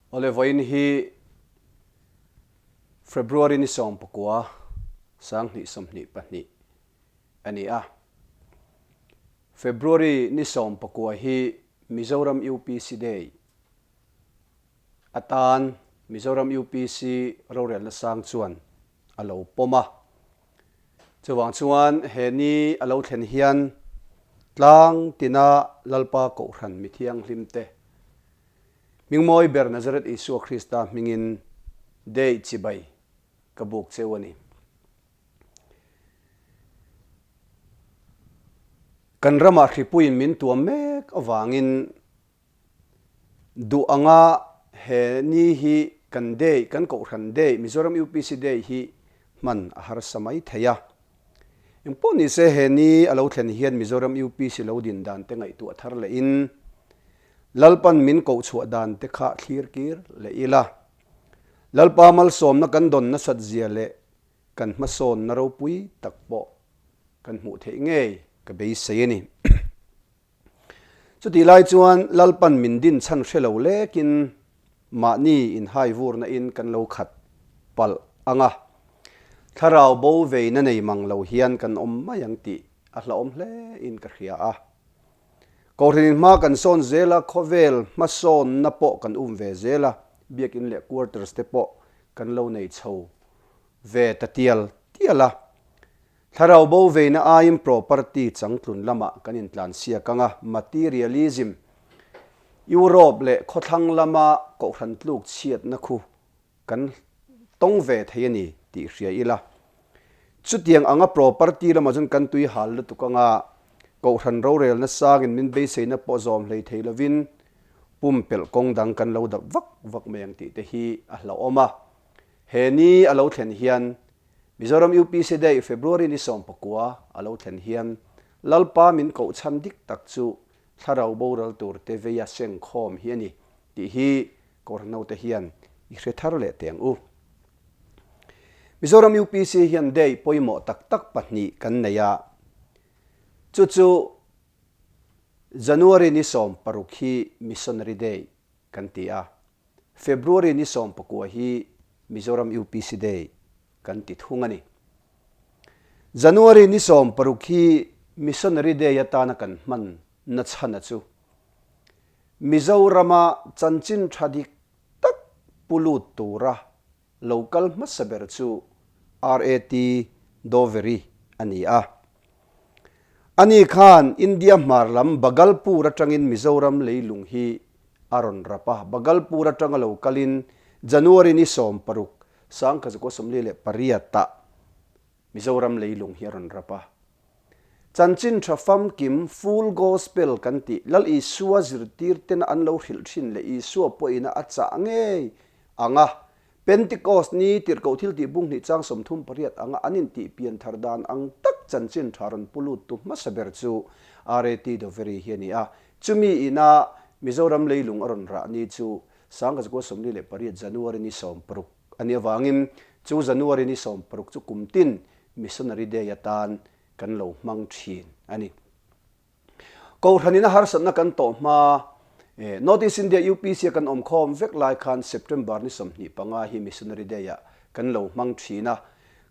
Awle vawiin hi February ni 19, 2022 a ni a. February ni 19 hi Mizoram UPC Day atan Mizoram UPC rorelna sang chuan a lo pawm a. Chuvang chuan he ni a lo thlen hian tlang tina Lalpa Kohhran mi thianghlim te hmingmawi ber Nazareth Isua Krista hmingin Day chibai ka buk cheu a ni. Kan ramah hripuiin min tuam mek avangin Duh anga he ni hi kan day, kan Kohhran day, Mizoram UPC day hi hman a harsa mai thei a. Engpawh ni se he ni a lo thlen hian Mizoram UPC lo din dan te ngaihtuah thar leh in Lalpan min koh chhuah dan te kha thlir kir leh ila. Lalpa malsawmna kan dawn nasat zia leh kan hmasawnna ropui tak pawh kan hmuh theih ngei ka beisei a ni. Chutih lai chuan Lalpan min din chhan hre lo lekin mahni inhai vurna in kan lo khat palh ang a, thlarau bo veina nei mang lo hian kan awm mai ang tih a hlauhawm hle in ka hria a. Kohhran in hma kan sawn zel a, khawvel hmasawnna pawh kan um ve zel a, biakin leh quarters te pawh kan lo nei chho ve ta tial tial a. Thlarau bo veina aiin property changtlun lamah kan intlansiak ang a, materialism, Europe leh khawthlang lama kohhran tluk chhiatna khu kan tawng ve thei a ni tih hria ila. Chutiang anga property lamah chuan kan tui hal lutuk ang a, kohhran rorelna sangin min beiseina pawh zawm hlei thei lovin pumpelh kawng dang kan lo dap vak vak mai ang tih te hi a hlauhawm a. He ni a lo thlen hian Mizoram UPC Day February ni 19 a lo thlen hian Lalpa min koh chhan dik tak chu thlarau boral tur te veia seng khawm hi a ni tih hi Kohhranho te hian i hre thar leh teh ang u. Mizoram UPC hian Day pawimawh tak tak pahnih kan nei a, chu chu January ni 16 hi Missionary Day kan ti a, February ni 19 hi Mizoram UPC Day kan ti thung a ni. January ni 16 hi Missionary Day atana kan hman nachhana chu Mizorama chanchin tha dik tak pu lut tura lo kal hmasa ber chu RAT Doveri a ni a. Ani khan India hmar lam Bhagalpur atangin Mizoram leilung hi a rawn rap a. Bhagalpur atanga lo kalin January ni 16, 1948 ah Mizoram leilung hi a rawn rap a. Chanchin tha famkim, full gospel, kan tih, Lal Isua zirtir tena an lo hrilh thin leh Isua pawhina a chah ngei ang a, Pentecost ni tirhkoh thil tih bung hnih chang 38 anga an intih pian thar dan ang tak chanchin tha rawn pu lut tu hmasa ber chu RAT Doveri hi a ni a. Chumi ina Mizoram leilung a rawn rah ni chu 1948 January ni 16 a nih avangin chu January ni 16 chu kum tin Missionary Day atan kan lo hmang thin a ni. Kohhranin a harsatna kan tawh hma, North East India UPC a kan awm khawm vek lai khan September ni 25 hi Missionary Day ah kan lo hmang thin a.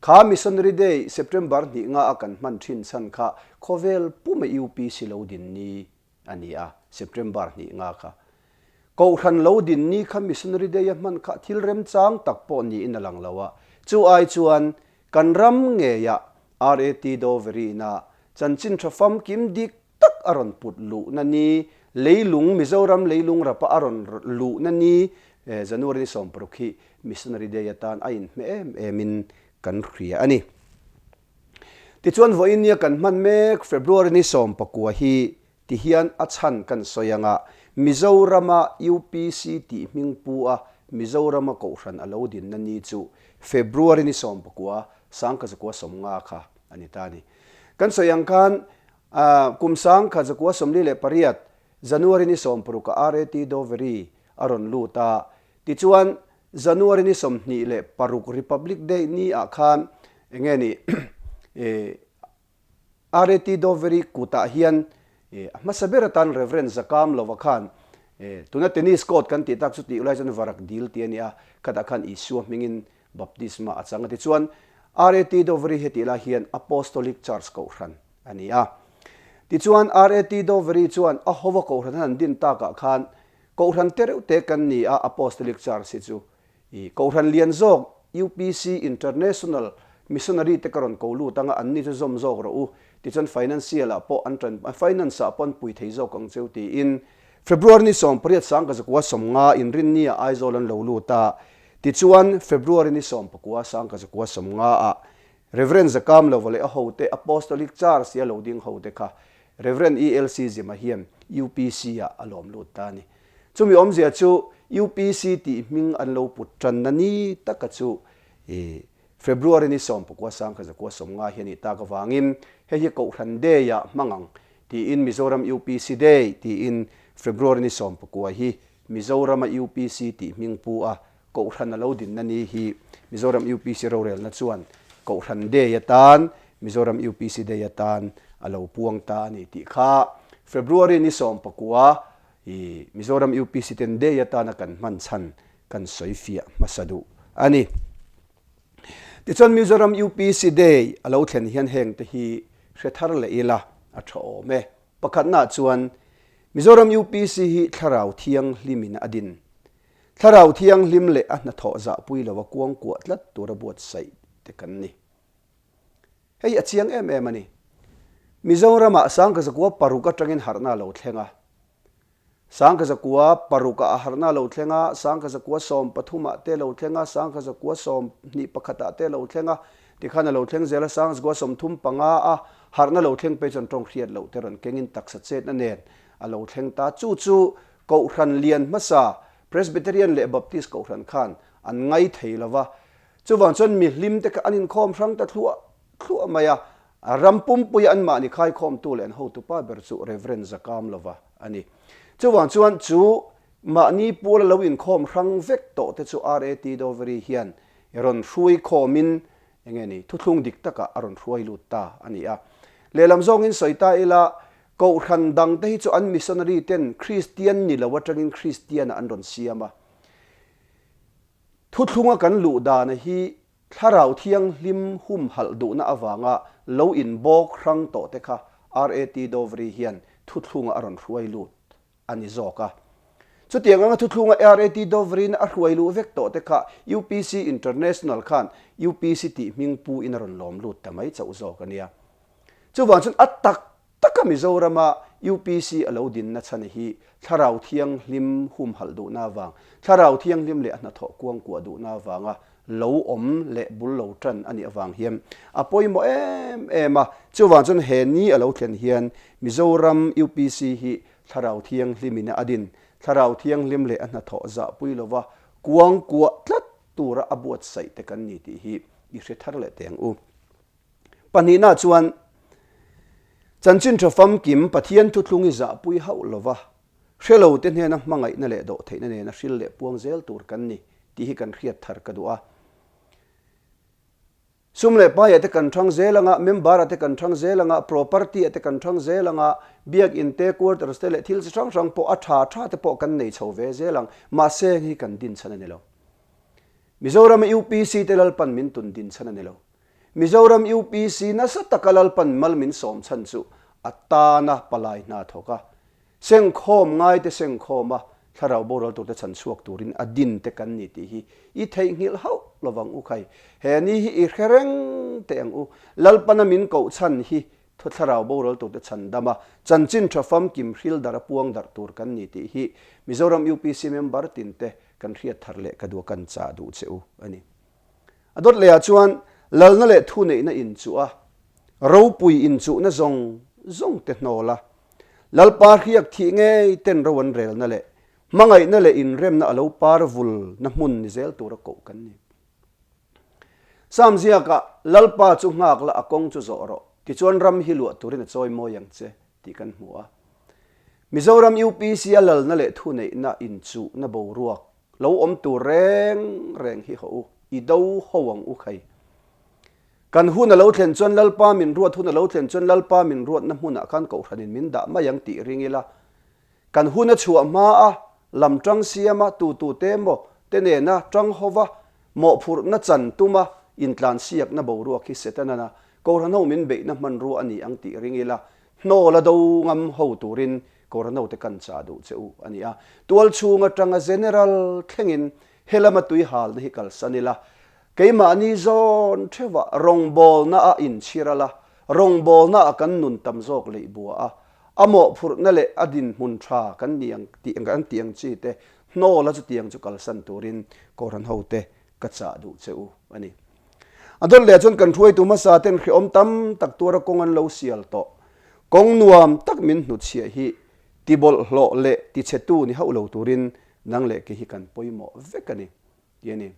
Kha Missionary Day September hnih nga a kan hman thin chhan kha khawvel puma UPC lo din ni a ni a, September hnih nga kha. Kohhran lo din ni kha Missionary Day a hman kha thil remchang tak pawh niin a lang lo a, chu ai chuan kan ram ngeiah RAT Doverina chanchin tha famkim dik tak a rawn put luhna ni, leilung Mizoram leilung rapa a rawn luhna ni January ni 16 hi Missionary Day atan a inhmeh em emin kan hria a ni. Tichuan vawiin nia kan hman mek February ni 19 hi ti hian a chhan kan sawi ang a, Mizorama UPC tih hming pu a Mizorama kohhran a lo dinna ni chu February ni 19, 1950 kha a ni ta a ni. Kan sawi ang khan kum 1948 January ni 16 ah RAT Doveri a rawn lut a, tichuan January ni 26 Republic Day ni ah khan enge ni RAT Doveri kutah hian a hmasa ber atan Rev. Zakam lova khan Tuna tennis court kan tih tak chu tih lai chuan Varak Dil tih a ni a, khatah khan Isua hmingin baptisma a chang a. Tichuan, RAT Doveri hetih lai hian Apostolic Church Kohhran a ni a. Tichuan, RAT Doveri chuan a hova Kohhran an din takah khan Kohhran te reuh te kan ni a, Apostolic Church hi chu I Kohhran lian zawk UPC International Missionary te ka rawn ko lut anga anni chu zawm zawk rawh u, tichuan financial ah pawh an tan finance ah pawh an pui thei zawk ang cheu tiin February ni 18 sangkazakua 50 inrinni ah Aizawl an lo lut a, tichuan February ni 19 sangkazakua 50 ah Rev. Zakamlova leh a hote Apostolic Church tia lo ding hote kha Rev. ELC Zima hian UPC ah a lawm lut ta a ni. Chumi awmzia chu UPC tih hming an lo put tanna ni taka chu i February ni 19 sangkha 90 hi a nih tak avangin hei hi Kohhran Day ah hmang ang tiin Mizoram UPC Day tiin February ni 19 hi Mizorama UPC tih hming pu a Kohhran a lo dinna ni hi Mizoram UPC rorelna chuan Kohhran Day atan Mizoram UPC Day atan a lo puang ta a ni tih kha February ni 19 I Mizoram UPC ten day atana kan hman chhan kan sawi fiah hmasa duh a ni. Tichuan Mizoram UPC Day a lo thlen hian heng te hi hre thar leh ila a tha awm e. Pakhatnaah chuan Mizoram UPC hi Thlarau Thianghlimin a din. Thlarau Thianghlim leh a hnathawh zahpui lova kuangkuah tlat tura buatsaih te kan ni. Hei a chiang em em a ni. Mizoramah Sangkazakua paruk atangin harhna a lo thleng a. Sangkazakua parukah a harhna a lo thleng a, Sangkazakua 13ah te a lo thleng a, Sangkazakua 21 ah te a lo thleng a, tikhan a lo thleng zel a, Sangkazakua 35 a harhna lo thleng phei chuan tawng hriat loh te rawn kengin taksa chetna nen a lo thleng ta. Chu chu Kohhran lian hmasa Presbyterian leh Baptist Kohhran khan an ngai thei lo va, Chuvang chuan mihlim te kha an inkhawm hrang ta thluah thluah mai a, ram pumpuia anmahni khaikhawmtu leh an hotupa ber chu Rev. Zakamlova a ni. Chuvang chuan chu mahni puala lo inkhawm hrang vek tawh te chu RAT Doveri hian rawn hruai khawmin enge ni thuthlung dik takah a rawn hruai lut ta a ni a. Lehlam zawngin sawi ta ila, Kohhran dang te hi chu an missionary ten Kristian ni lo atangin Kristian-ah an rawn siam a. Thuthlunga kan luh dana hi Thlarau Thianghlim humhalh duhna avanga lo inbawk hrang tawh te kha RAT Doveri hian thuthlunga a rawn hruai lut a ni zawk a. Chutiang anga thuthlunga RAT Doveri'n a hruai luh vek tawh te kha UPC International khan UPC tih hming pu in a rawn lawm lut ta mai chauh zawk a nia. Chuvang chuan a tak Taka Mizorama UPC a lo dinna chhan hi Thlarau Thianghlim humhalh duhna avang, Thlarau Thianghlim leh a hnathawh kuangkuah duhna avanga lo awm leh bul lo tan a nih avang hian a pawimawh em em a. Chuvang chuan he ni a lo thlen hian Mizoram UPC hi Thlarau Thianghlimin a din, Thlarau Thianghlim leh a hnathawh zahpui lova kuangkuah tlat tura a buatsaih te kan ni tih hi i hre thar leh teh ang u. Pahnihna chuan, Chanchin tha famkim Pathian thuthlung i zahpui hauh lova, hre lo te hnena hmangaihna leh dawhtheihna nena hril leh puang zel tur kan ni tih hi kan hriat thar ka duh a. Sum leh paiah te kan thang zel anga, member-ah te kan thang zel anga, property-ah te kan thang zel anga, biakin te, quarters te leh thil chi hrang hrang pawh a tha tha te pawh kan nei chho ve zel ang. Mahse, heng hi kan din chhan a ni lo. Mizorama UPC te Lalpan min tun din chhan a ni lo. Mizoram UPC nasa taka Lalpan mal min sawm chhan chu a tana palai hna thawk a, sengkhawm ngaite sengkhawm a, thlarau boral turte chhan chhuak turin a din te kan ni tih hi i theihnghilh hauh lovang u khai. He ni hi i hre reng teh ang u. Lalpana min koh chhan hi thlarau boral turte chhan dam a, chanchin tha famkim hril dar a puang darh tur kan ni tih hi Mizoram UPC member tinte kan hriat thar leh ka duh a kan chah duh che u a ni. A dawt lehah chuan lalna leh thuneihna inchuh a, ropui inchuhna zawng zawng te hnawl a, Lalpa hriak thih ngei ten ro an relna leh hmangaihna leh inremna a lo par vul na hmun ni zel tura koh kan ni. Sam ziakah, Lalpa chu nghak la a kawng chu zawh rawh, tichuan ram hi luah turin a chawi mawi ang che, tih kan hmu a. Mizoram UPC a lalna leh thuneihna inchuhna boruak Lo awm tur reng reng hi haw u, i do ho ang u khai. Kan hun a lo thlen chuan Lalpa min ruat hun a lo thlen chuan Lalpa min ruatna hmunah khan Kohhranin min dah mai ang tih ring ila, kan hun a chhuah hma a, lam tang siama tutute emaw te nena tang hova mawhphurhna chan tuma intlansiakna boruak hi Setana Kohhran ho min beihna hmanrua a ni ang tih ring ila, hnawl a do ngam ho turin Kohhran hote kan chah duh che u a ni a. Tual chhung atanga General thlengin helama tui halna hi kalsan ila, keimahni zawn theuhah rawngbawlna a inchhir ala, rawngbawlna a kan nun tam zawk leih bua a, a mawhphurhna leh a dinhmun tha kan ni ang tih an tih ang chi te hnawl a chutiang chu kalsan turin Kohhran hote ka chah duh che u a ni. A dawt leh chuan kan hruaitu hmasa ten hrehawm tam tak tuara kawng an lo sial tawh. Kawng nuam tak min hnutchhiah hi tibawlhhlawh leh tichhetu ni hauh lo turin nang leh kei hi kan pawimawh vek a ni, tih a ni.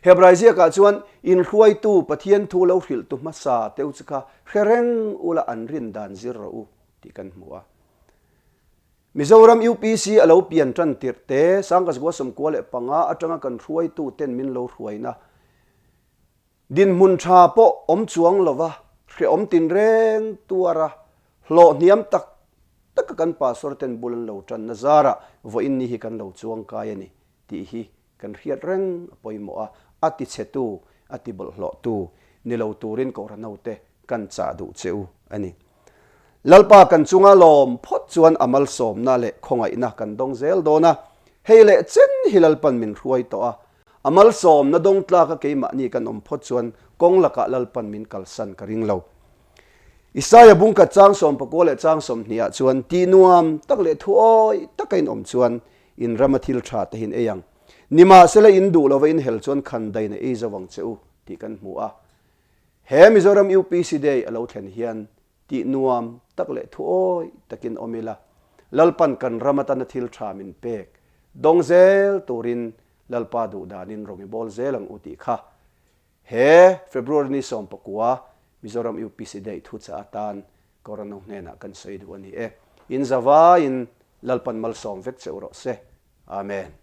Hebrai ziakah chuan inhruaitu Pathian thu lo hrilhtu hmasa teu chu kha hre reng ula an rin dan zir rawh u tih kan hmu a. Mizoram UPC a lo pian tan tirh te, Sangkazgua 95 atanga kan hruaitu ten min lo hruaina dinhmun tha pawh awm chuang lova hrehawm tinreng tuara hlawh hniam tak taka kan pastor ten bul an lo tanna zarah vawiin ni hi kan lo chuangkai a ni tih hi Kan hriat reng a pawimawh a, a tichhetu, a tibawlhhlawhtu ni lo turin Kohhran hote kan chah duh che u a ni. Lalpa kan chunga lawm phawt chuan a malsawmna leh khawngaihna kan dawng zel dawn a, hei leh chen hi Lalpan min hruai tawh a, a malsawmna dawng tlaka keimahni kan awm phawt chuan kawng lakah Lalpan min kalsan ka ring lo. Isaia bungkhat chang 19 leh chang 20 ah chuan tih nuam tak leh thuawi taka in awm chuan In rama thil tha te hin ei ang. Nimahsela in duh lova in hel chuan khan dain a ei zo ang che u tih kan hmu a. He Mizoram UPC Day a lo thlen hian tih nuam tak leh thuawi takin awm ila, Lalpan kan ram atana thil tha min pek dawng zel turin Lalpa duh danin rawng i bawl zel ang u tih kha he February ni 19 Mizoram UPC Day thuchah atan Korano hnenah kan sawi duh a ni e. In zavaiin Lalpan malsawm vek che u rawh se. Amen.